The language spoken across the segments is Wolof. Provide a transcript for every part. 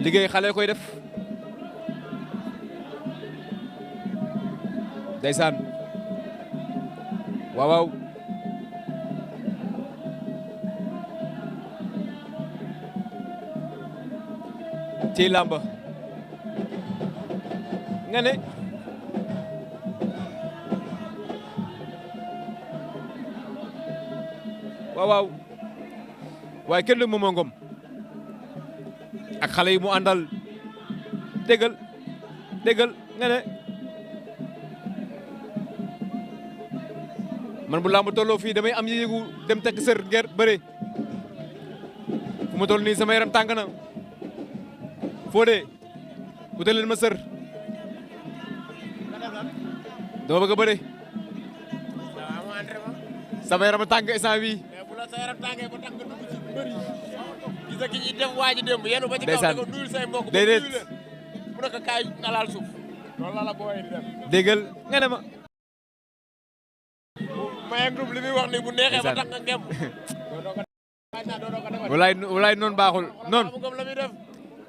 liggéey xale koy def ndeysaan waaw waaw ci làmb nga ne waaw waaw waaye kenn du Momo Ngom ak xale yi mu àndal déggal déggal nga ne man bu làmb tolloo fii damay am yéegu dem tekk sër nger bëre fu ma toll nii sama yaram tàng na Fodé utal leen ma sër dama bëgg a bëre sama yaram a tàng instant bii sa yaram tàngee ba tax nga dugg ci bëri gis nga ki ñuy def waa ji démb yéen ba ci kaw da ko nuyul say mbokk déedéet mu ne ko kaay nga laal suuf loolu la la booyee di def déggal nga ne ma maye groupe li muy wax ni bu neexee ba tax nga ngem walaay noonu baaxul noonu mu gëm la muy def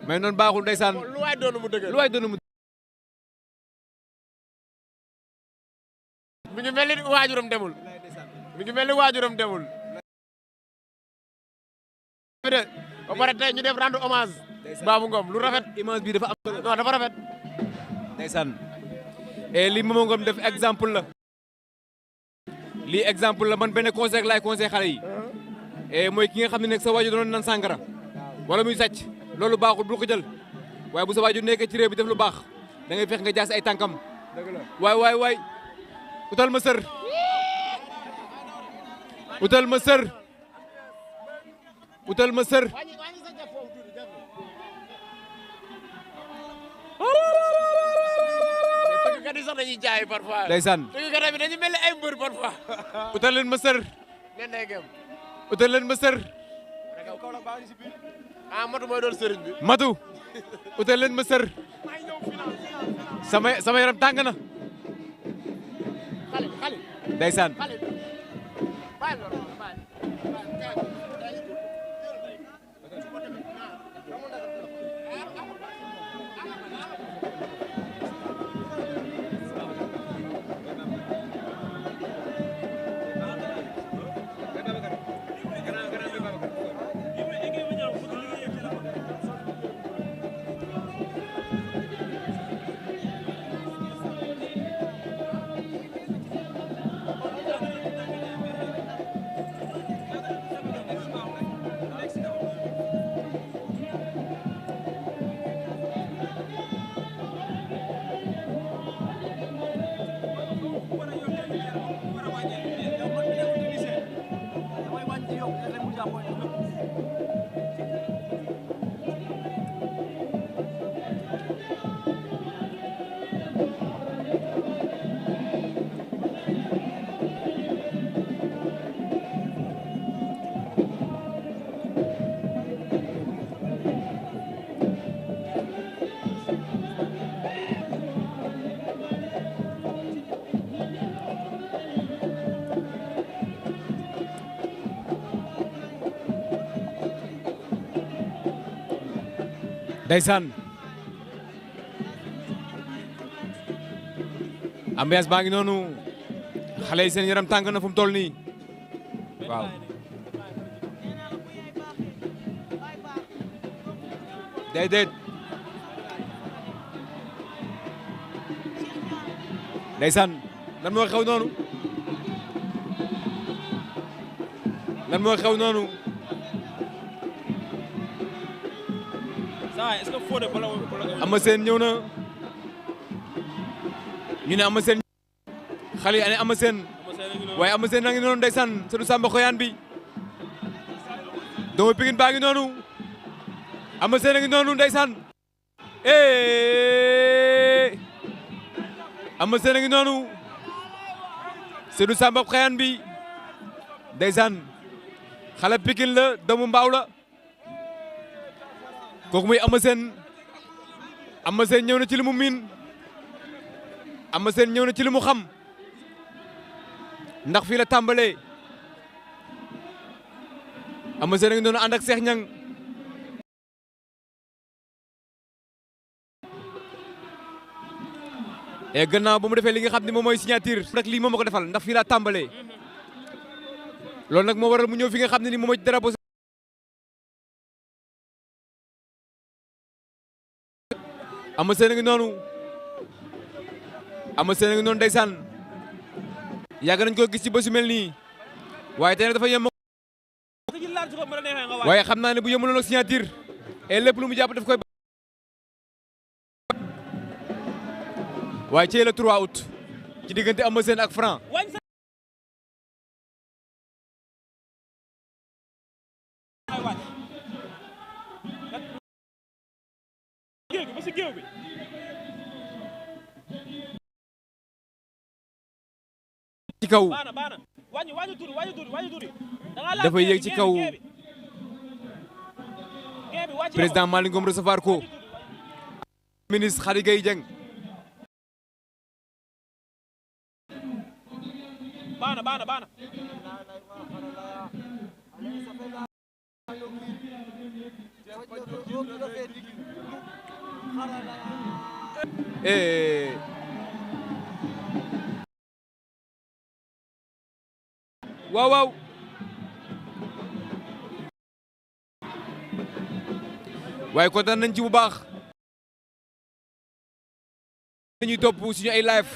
mais noonu baaxul ndeysaan lu waay doonu mu dëggal lu waay doonu mu mi ngi mel ni waajuram demul mi ngi mel ni waajuram demul ba pare tey ñu def rendre hommage Babou Ngom lu rafet image bi dafa am solo non dafa rafet ndeysaan et li Momo Ngom def exemple la lii exemple la man benn conseil laay conseil xale yi et mooy ki nga xam ne nag sa waajur doon nan sàngara wala muy sàcc loolu baaxul bul ko jël waaye bu sa waajur nekkee ci réew bi def lu baax da ngay fex nga jaas ay tànkam waay utal ma sër utal ma sër utal ma sër tëggkat yi sax dañuy jaay parfois ndeysaan tëggkat bi dañu mel ni ay mbër parfois utal leen ma sër nen day gëm utal leen ma sër matu mooy doon sëriñ bi matu utal leen ma sër sama yaram tàng na xale ndeysaan ndeysaan ambiance baa ngi noonu xale yi seen yaram tàng na fu mu toll nii waaw déedéet ndeysaan lan moo xew noonu lan moo xew noonu est-ce que Fodé bala Ama Sène ñëw na ñu ne Ama Sène xale yi ane Ama Sène waaye Ama Sène na ngi noonu ndeysaan sëdu Samba Xoyaan bi doomu Pikine baa ngi noonu Ama Sène a ngi noonu ndeysaan Ama Sène a ngi noonu sëdu Samba Xoyaan bi ndeysaan xale Pikine la doomu mbaaw la kooku muy Ama Sène ñëw na ci li mu miin Ama Sène ñëw na ci li mu xam ndax fii la tàmbalee Ama Sène a ngi doon ànd ak Cheikh Niang et gannaaw ba mu defee li nga xam ne moom mooy signature rek lii moom ma ko defal ndax fii laa tàmbalee loolu nag moo waral mu ñëw fi nga xam ne ni moom mooy drapeau Eumeu Sène a ngi noonu Eumeu Sène a ngi noonu ndeysaan yàgg nañ ko gis ci bésu mel nii waaye tey nag dafa yem waaye xam naa ne bu yemuloon ak signature et lépp lu mu jàpp daf koy waaye ci le 3 août ci diggante Eumeu Sène ak Franc ci kaw dafay yéeg ci kaw président Malick Ngom recevoir ko ministre Khady Gaye Dieng baana waaw waaw waaye kontaan nañ ci bu baax dañuy topp suñu ay live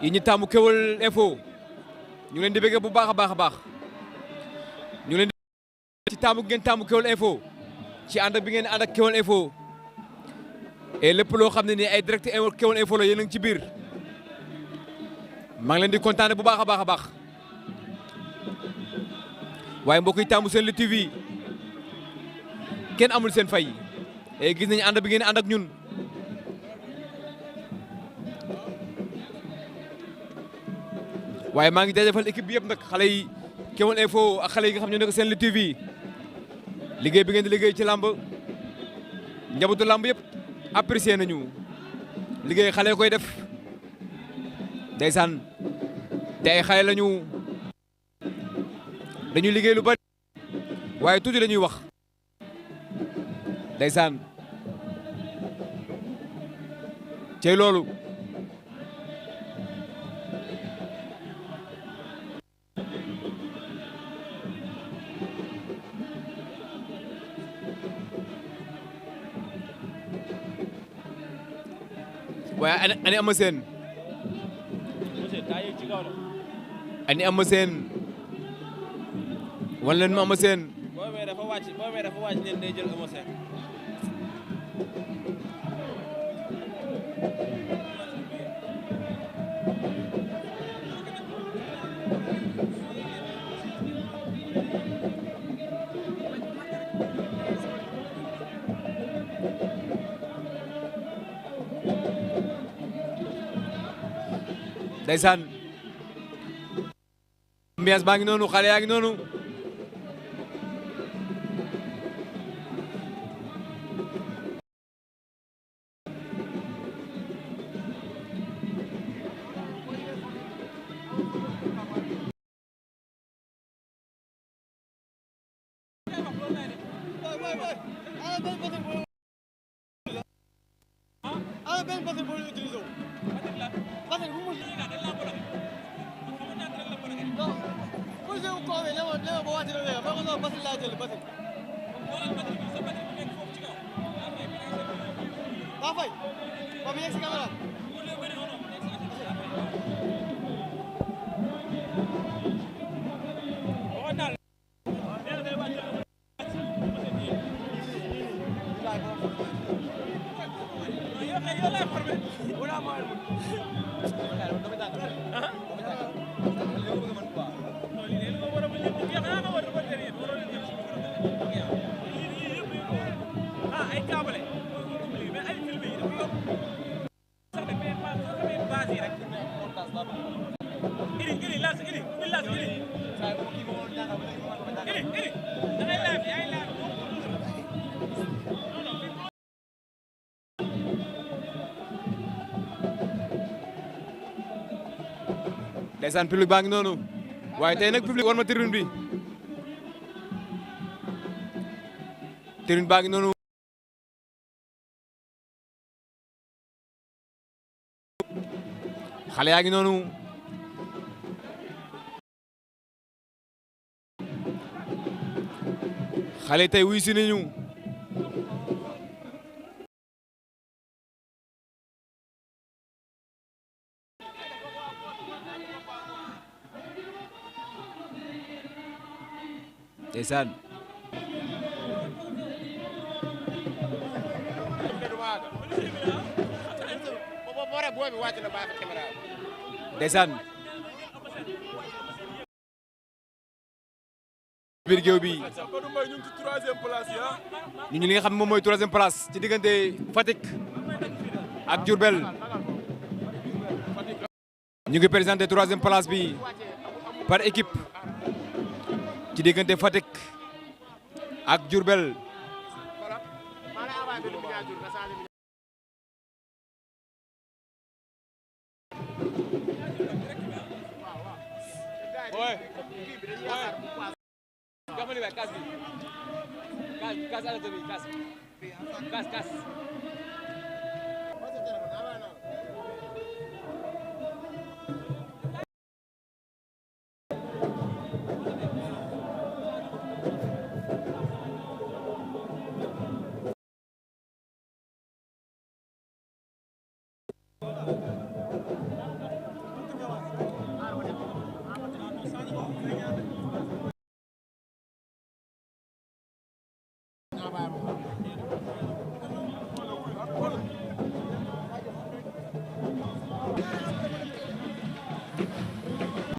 yi ñu tàmmu Kewel Info ñu leen di bëgg bu baax a baax a baax ñu leen di ci tàmmu ngeen tàmmu Kewel Info ci ànd bi ngeen ànd ak Kewel Info et lépp loo xam ne ni ay direct Kewel Info la yéen a ngi ci biir maa ngi leen di kontaane bu baax a baax a baax waaye mbokk yi tàmmu seen Lutte TV kenn amul seen fay et gis nañu ànd bi ngeen ànd ak ñun waaye maa ngi jaajëfal équipe bi yëpp nag xale yi Kewel Info ak xale yi nga xam ñoo nekk seen Lutte TV liggéey bi ngeen di liggéey ci làmb njabootu làmb yëpp apprécié nañu liggéey xale koy def ndeysaan te ay xale lañu dañuy liggéey lu bari waaye tuuti la ñuy wax ndeysaan cey loolu waaye ani Eumeu Sène ani Eumeu Sène wan leen ma Eumeu Sène booy dafa wàcc leen day jël Eumeu Sène ndeysaan ambiance baa ngi noonu xale yaa ngi noonu ndeysaan public baa ngi noonu waaye tey nag public war ma tribune bi tribune baa ngi noonu xale yaa ngi noonu xale tey wuy si nañu ndeysaan ndeysaan biir géew bi ñu ngi li nga xam moom mooy 3e place ci diggante Fatick ak Diourbel ñu ngi présenté 3e place bi par équipe ci diggante Fatick ak Diourbel